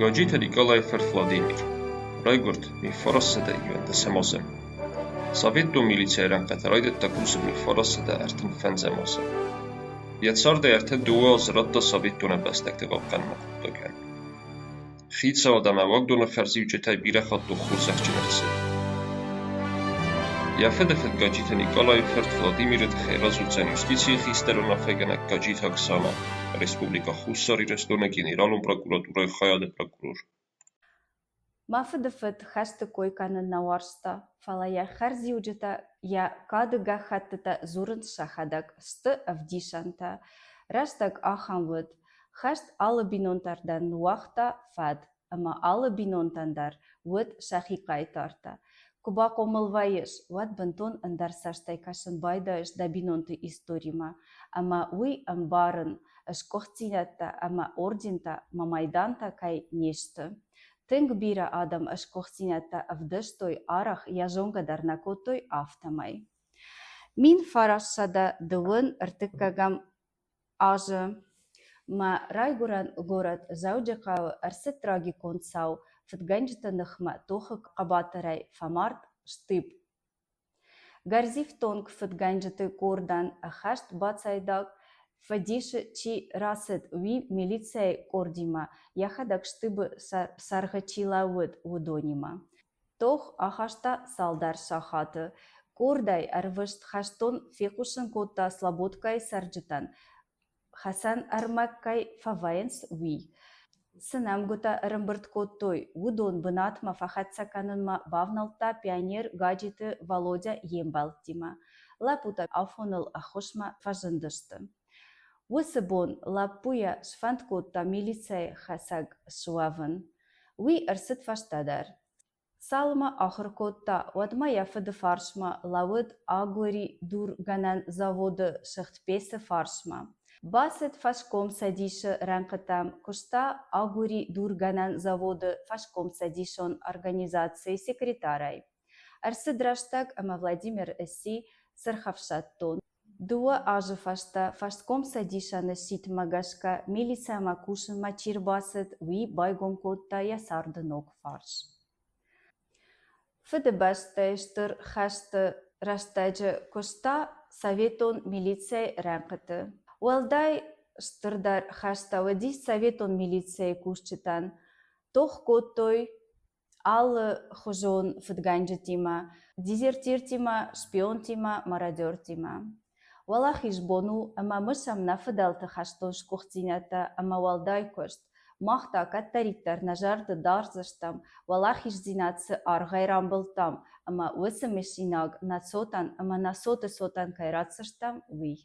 Гаджиты Никъалайы фырт Владимир. Райгуырд 1911 азы. Советон милицӕйы рӕнхъыты райдыдта кусын 1935 азы. Йӕ цардӕй 32 азы радта советон ӕмбӕстӕгты хъахъхъӕныны хъуыддагӕн. Хицауад ӕмӕ уагдоны хӕрзиуджытӕй бирӕ хатт у хорзӕхджын ӕрцыд. Йӕ фыдыфыд Гаджиты Никъалайы фырт Владимиры тыххӕй радзурдзӕн юстицийы хистӕр уынаффӕгӕнӕг Гаджиты Оксанӕ, Республикӕ Хуссар Ирыстоны Генералон прокуратурӕйы хайады прокурор. Мӕ фыдыфыд хӕсты кой кӕнын нӕ уарзта, фӕлӕ йӕ хӕрзиуджытӕ, йӕ кады гӕххӕттытӕ дзурынц сӕхӕдӕг, сты ӕвдисӕнтӕ. Рӕстӕг ахӕм уыд. Хӕст алы бинонтӕн дӕр ныууагъта фӕд, ӕмӕ алы бинонтӕн дӕр уыд сӕхи хъайтартӕ. Куы бахъомыл вӕййыс, уӕд бынтон ӕндӕр цӕстӕй кӕсын байдайыс дӕ бинонты историмӕ, ӕмӕ уый ӕмбарын, сгуыхтдзинӕдтӕ ӕмӕ ордентӕ мӕ майдантӕ кӕй не сты. Тынг бирӕ адӕм сгуыхтдзинӕдтӕ ӕвдыстой, арӕх йӕ зонгӕ дӕр нӕ кодтой, афтӕмӕй. 1923 азы мӕ райгуырӕн горӕт Дзӕуджыхъӕуы ӕрцыд трагикон цау, фыдгӕнджыты ныхмӕ тохы хъӕбатырӕй фӕмард Штыб. Гӕрзифтонг фыдгӕнджыты къордӕн ӕххӕст бацайдагъ, фӕдисы чи рацыд, уый милицӕйы къордимӕ, йӕхӕдӕг Штыбы сӕргъы чи лӕууыд, уыдонимӕ. Тох ахаста цалдӕр сахаты. Къордӕй ӕрвыст хӕстон фехъусын кодта Слободкӕйы цӕрджытӕн, хӕцӕн ӕрмӕг кӕй фӕвӕййынц, уый. Цы нӕмгуытӕ ӕрӕмбырд кодтой, уыдон бынатмӕ фӕхӕццӕ кӕнынмӕ бавнӕлдта пионер Гаджиты Валодя йе мбӕлттимӕ. Лӕппутӕ афоныл ӕххуысмӕ фӕзындысты. Уыцы бон лӕппуйӕ сфӕнд кодта милицӕйы хӕцӕг суӕвын. Уый ӕрцыд фӕстӕдӕр. Цалынмӕ ахуыр кодта, уӕдмӕ йӕ фыды фарсмӕ лӕууыд агуыридургӕнӕн заводы сыгъдпецы фарсмӕ. Бацыд фӕскомцӕдисы рӕнхъытӕм, куыста агуыридургӕнӕн заводы фӕскомцӕдисон организацийы секретарӕй. Ӕрцыд рӕстӕг ӕмӕ Владимир сси сырхӕфсӕддон. Дыууӕ азы фӕстӕ фӕскомцӕдисӕны сидтмӕ гӕсгӕ милицӕмӕ кусынмӕ чи рбацыд, уый байгом кодта йӕ царды ног фарс. Фыдыбӕстӕйы Стыр хӕсты рӕстӕджы куыста советон милицӕйы рӕнхъыты. Уӕлдай стырдӕр хӕстӕ уыдис советон милицӕйы кусджытӕн. Тох кодтой алыхуызон фыдгӕнджытимӕ, дезертиртимӕ, шпионтимӕ, мародертимӕ. Уӕлахиз бон у, ӕмӕ мысӕм нӕ фыдӕлты хӕстон сгуыхтдзинӕдтӕ ӕмӕ уӕлдай куыст. Мах та кӕддӕриддӕр нӕ зӕрды дардзыстӕм, уӕлахиздзинад цы аргъӕй рамбылдтам ӕмӕ уыцы мысинаг нӕ цотӕн ӕмӕ нӕ цоты цотӕн кӕй ратдзыстӕм, уый.